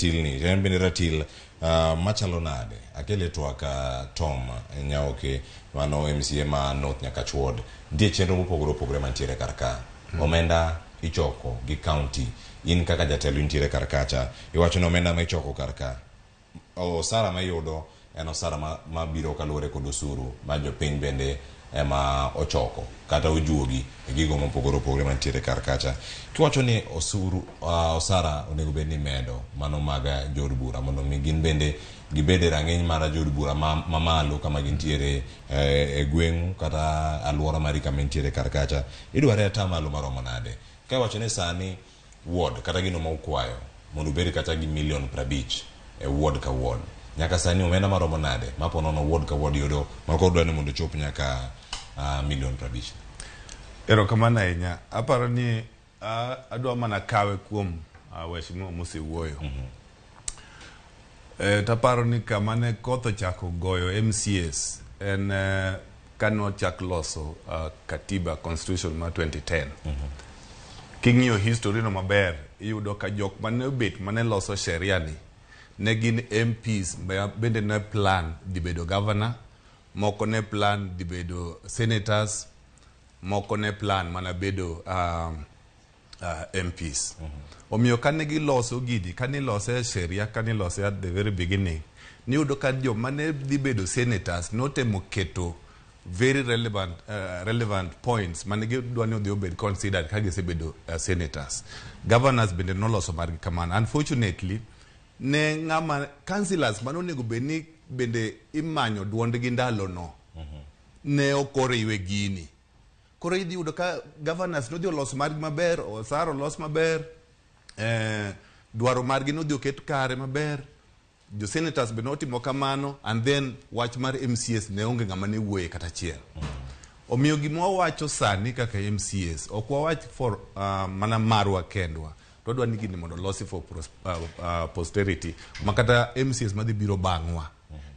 Ratil ni en bende ratil machalo nade? Akele twak Tom Nyaoke, mano MCA ma North Nyakach Ward. Nitie chenro mopogore opogore mantiere kar ka. Omenda ichoko gi county. In kaka jatelo intiere kar kacha. Iwacho ni omenda ma ichoko kar ka, osara ma iyudo en osara ma biro kaluwore kod osuru ma jopiny bende ema ochoko kata ojuogi e gigo mopogore opogore mantiere kar kacha. Kiwacho ni osuru osara onego bed ni medo mano mag jood bura mondo mi gin bende gibed e rang'iny mar jood bura mamalo kama gintiere e gweng'u kata aluora mari kama intiere kar kacha, idware atamalo maromo nade? Ka iwacho ni sani ward kata gino ma ukwayo mondo ubed kata gi milion 50 e ward ka ward, nyaka sani omenda maromo nade ma po nono ward ka ward yudo ma koro dwa ni mondo ochop nyaka milion 50? Erokamano ahinya. Aparo ni adwa mana kawe kuom wechego mosewuoyo. Taparo ni kama ne koth ochako goyo MCAs en kanochak loso katiba, constitution mar 2010. King'iyo history no maber, iyudo ka jok mane obet mane loso sheria ni ne gin MPs ma bende ne plan dhi bedo governor, moko ne plan dhi bedo senators, moko ne plan mana bedo MPs. Omiyo kane giloso gini, kane ilose e sheria, kane ilose at the very beginning, niyudo ka joma ne dhi bedo senators notemo keto very relevant points mane gidwa ni odhi obed considered ka gisebedo senators. Governors bende noloso margi kamano. Unfortunately, ne ng'ama councillors mane onego bed ni bende imanyo duondgi ndalono ne ok oriwe gini. Koro idhi yudo ka governors nodhi oloso margi maber, osara olos maber, dwaro margi nodhi oket kare maber, jo senators be notimo kamano, and then wach mar MCAs ne onge ng'ama ne wuoye kata achiel. Omiyo gima wawacho sani kaka MCAs, ok wawach for mana marwa kendwa, to wadwa ni gini mondo olosi for posterity, ma kata MCAs madhi biro bang'wa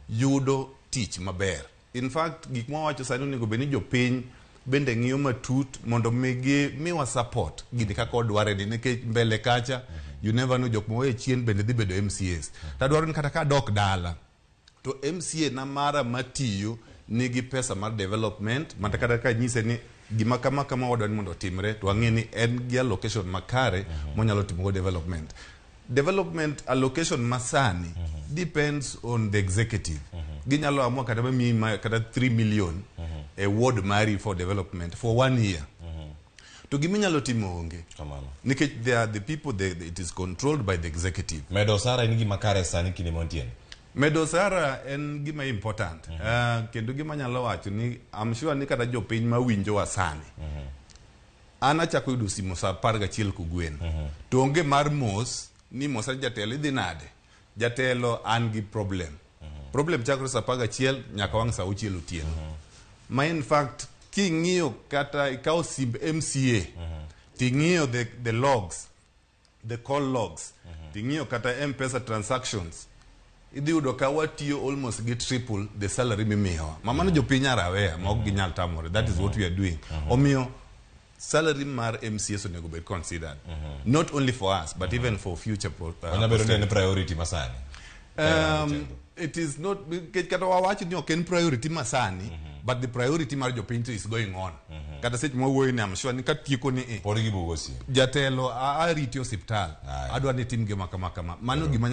yudo tich maber. In fact, gik ma wawacho sani onego bed ni jopiny bende ng'iyo matut mondo mi gi miwa support gini kaka odware ni, nikech mbele kacha you never know, jok mowe chien bende dhi bedo MCAs. Tadwaro ni kata ka adok dala to MCA na mara matiyo nigi pesa mar development, mata kata ka nyise ni gima kama kama wadwa ni mondo otimre, to wang'e ni en gi allocation makare monyalo timogo development. Development allocation masani depends on the executive. Ginyalo amua kata mamiyi kata 3 million e ward mari for development for one year, to giminyalo timo onge. Kamano. Nikech they are the people, it is controlled by the executive. Medo osara en gima kare sani kinde mantie? Medo osara en gima important. Kendo gima anyalo wacho ni I'm sure ni kata jopiny mawinjowa sani, an achako yudo simu sa 11 kogwen, to onge mar mos ni mosa ni jatelo idhi nade, jatelo an gi problem. Problem chakore sa 11 nyaka wang' sa 6 otieno. Ma in fact king'iyo kata ikawo simb MCA ting'iyo the logs, the call logs, ting'iyo kata M-Pesa transactions, idhi yudo ka watiyo almost gi triple the salary mimiyowa. Ma mano jopiny are aware ma ok ginyal tamore. That is what we are doing. Omiyo salary mar MCAs onego bed considered not only for us but even for future Onyalo bedo ni en posterity. Priority masani. It is not, nikech kata wawacho ni ok en priority masani, but the priority mar jopiny to is going on. Kata seche mwawuoyo ni, I'm sure ni katieko ni Pod gibugo simu. Jatelo ariti osiptal. Aye. Adwa ni tim gima kama kama, mano gima.